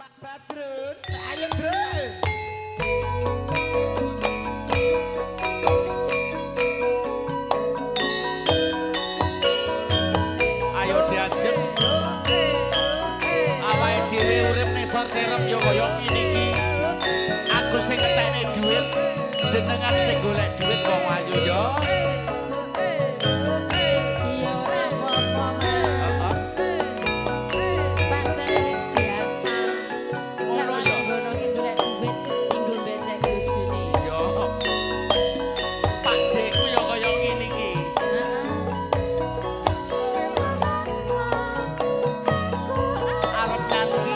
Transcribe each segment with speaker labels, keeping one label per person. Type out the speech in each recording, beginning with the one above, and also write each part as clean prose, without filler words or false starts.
Speaker 1: Pak Badrun, ayo Drun.
Speaker 2: Ayo diajeng. Awake dhewe urip ning sorterep ya kaya ngene iki. Aku sing ngetekne dhuwit, jenengan sing golek dhuwit wong ayu ya.
Speaker 3: Ya ora apa-apa, Mas. Pancen wis biasa.
Speaker 2: Ngono ya.
Speaker 3: Ngono ki golek duit nggo becek bojone.
Speaker 2: Yo. Pakdeku ya kaya ngene iki.
Speaker 3: Heeh.
Speaker 2: Arep nyanti.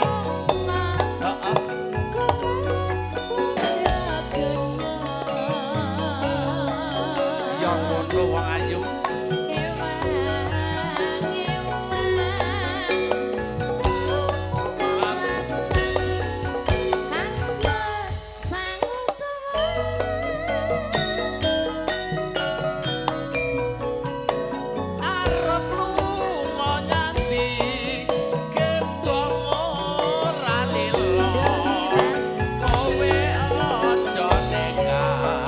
Speaker 2: Heeh. Ya ngono wong ayu. Arep lunga nyanti gembong ora lila. Kowe aja nekat.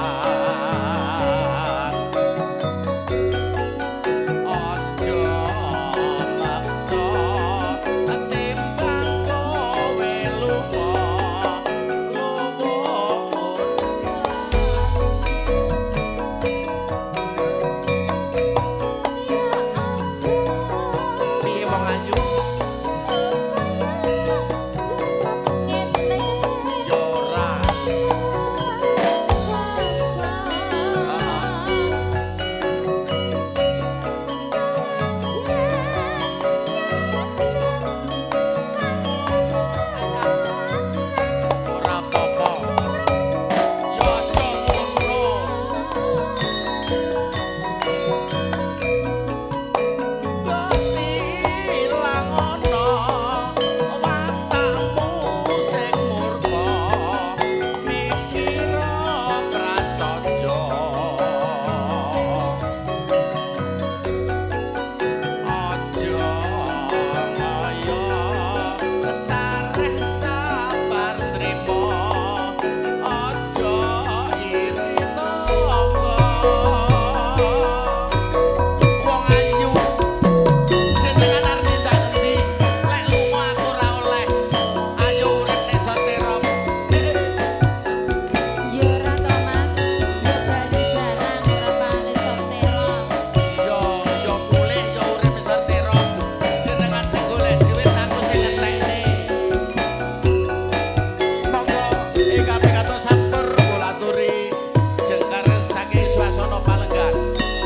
Speaker 2: Aja maksa timbang kowe lunga lunga. Piye wong ayu? Ya ora. Ora apa-apa. Ya aja ngono. Bati ilang ana watakmu sing murka mikira prasaja. Aja ngaya sareh sabar nrimo, aja iri tangga. Wong ayu, jenengan arep tindak endi? Lek lunga aku ora oleh. Ayo urip ning Sorterop.
Speaker 3: Ya ora to, Mas. Ya bali barang ora pane sorterop.
Speaker 2: Yo yo mulih yo urip ning Sorterop. Jenengan sing golek dhuwit, aku sing ngetekne. Monggo ingkang pikantuk sampur kula aturi jengkar saking swasana Palenggan.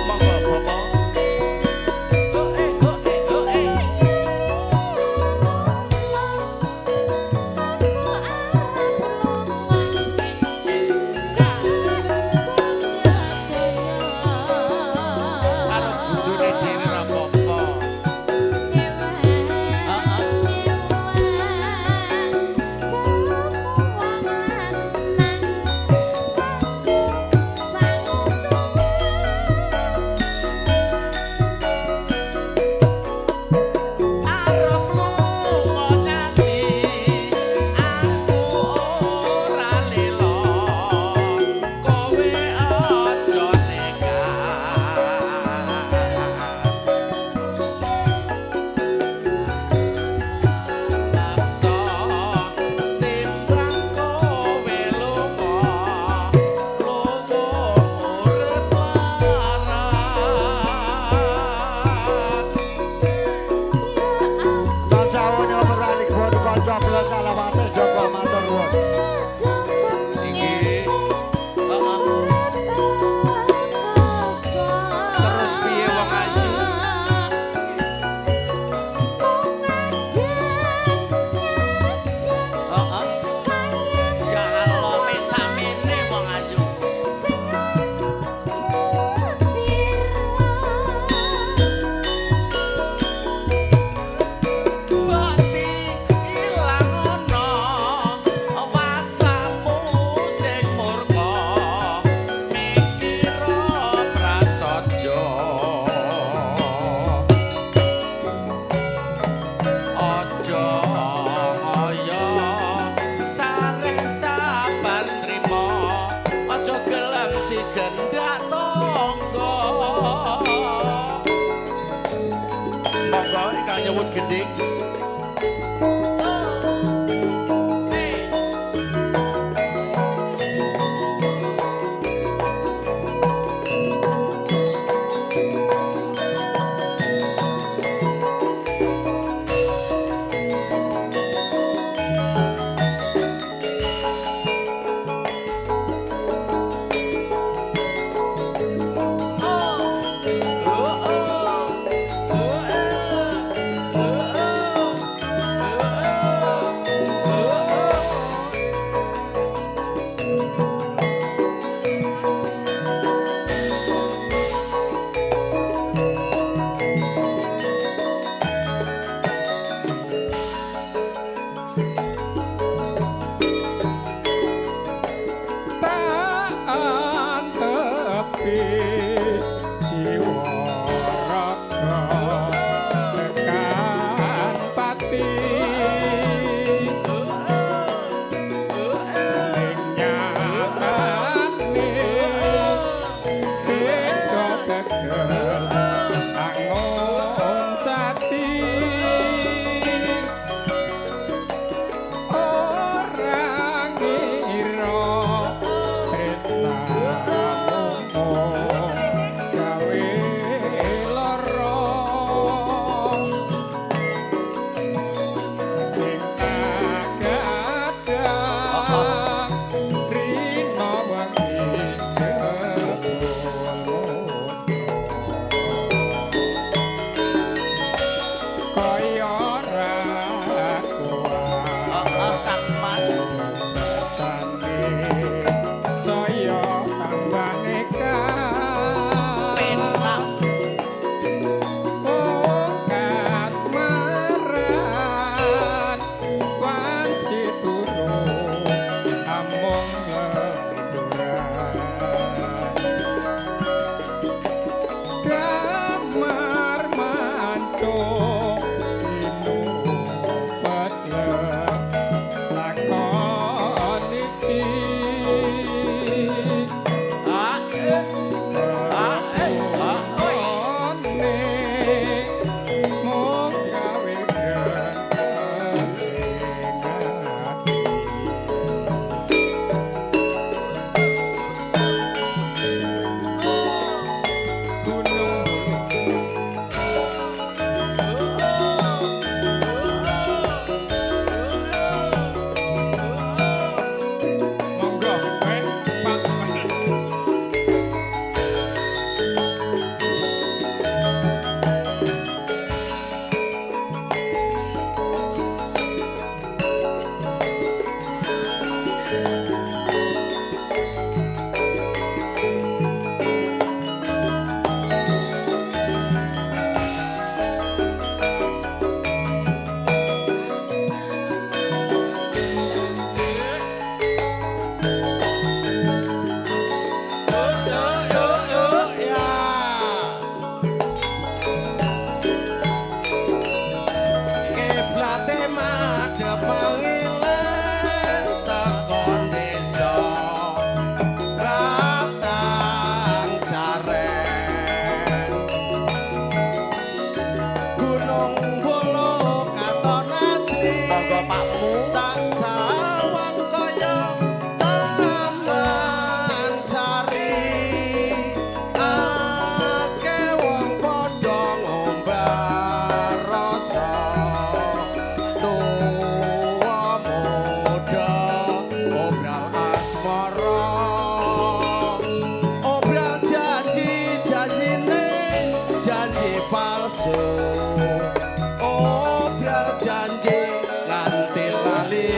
Speaker 2: Monggo Bapak. Oh eh oh eh oh eh. Karo bojone dhewe ora apa-apa. Heeh. Arep lunga nyanti aku ora lila, kowe aja nekat. Maksa timbang kowe lunga lunga urip larat.
Speaker 1: Nuwun sewu nyuwun kanca kula salawate Joko matur nuwun.
Speaker 2: Inggih. Heeh. Terus piye wong ayu? Heeh. Ya Allah, mesamene wong ayu. Bati ilang ana Ingkang nyuwun gendhing.
Speaker 4: Tak antepi jiwa raga tekan pati ing nyatane beda tegel angoncati ora ngira tresnamu gawe lara sing tak gadang rina wengi jebul musna kaya ora kuat
Speaker 2: Kang Mas.
Speaker 4: Sane saya tambah nekat
Speaker 2: Penak.
Speaker 4: Kasmaran wanci turu amung lelinduran damar mancung cinupet lakon iki.
Speaker 2: Ah, eh. Ah, eh. Ah, oi.
Speaker 4: One mung gawe gres ing ati. Gunung Bulu. Monggo, Pak.
Speaker 2: Yo yo yo ya.
Speaker 1: Kiblate madhep mangilen tekon desa Ratang Saren. Gunung Bolo katon asri.
Speaker 2: Monggo Pakmu.
Speaker 1: Tak sawang kaya taman sari. Akeh wong padha ngombar rasa tuwa muda obral asmara obral janji janjine janji palsu obral janji nganti lali.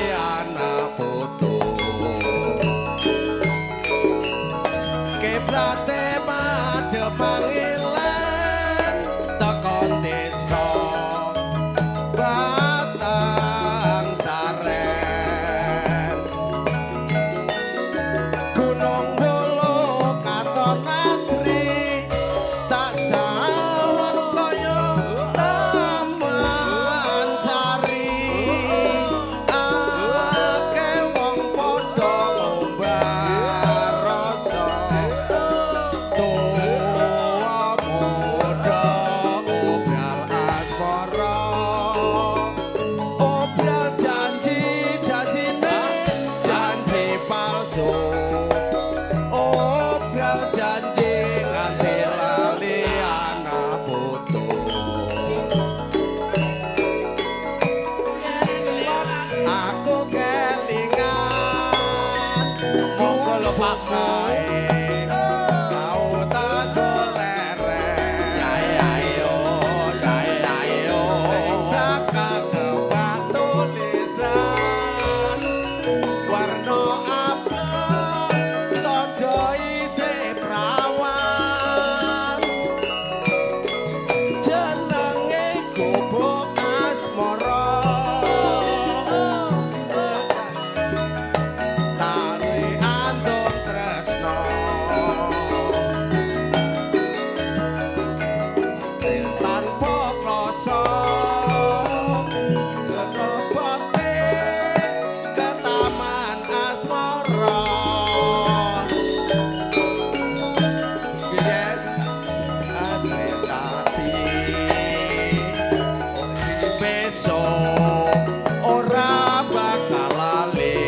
Speaker 2: Besok ora bakal lali.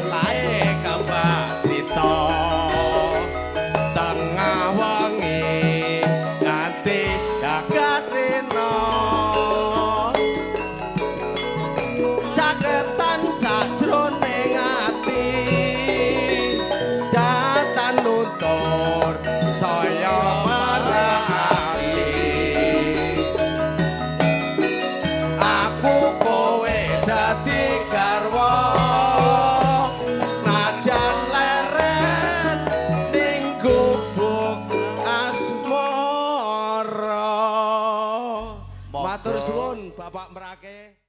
Speaker 2: Kae kembang crita tengah wengi nganti jagat rena, caketan sajroning ati, datan nutur saya marani. Aku kowe dadi garwa, najan leren ning gubuk asmara. Matur suwun, Bapak Merake.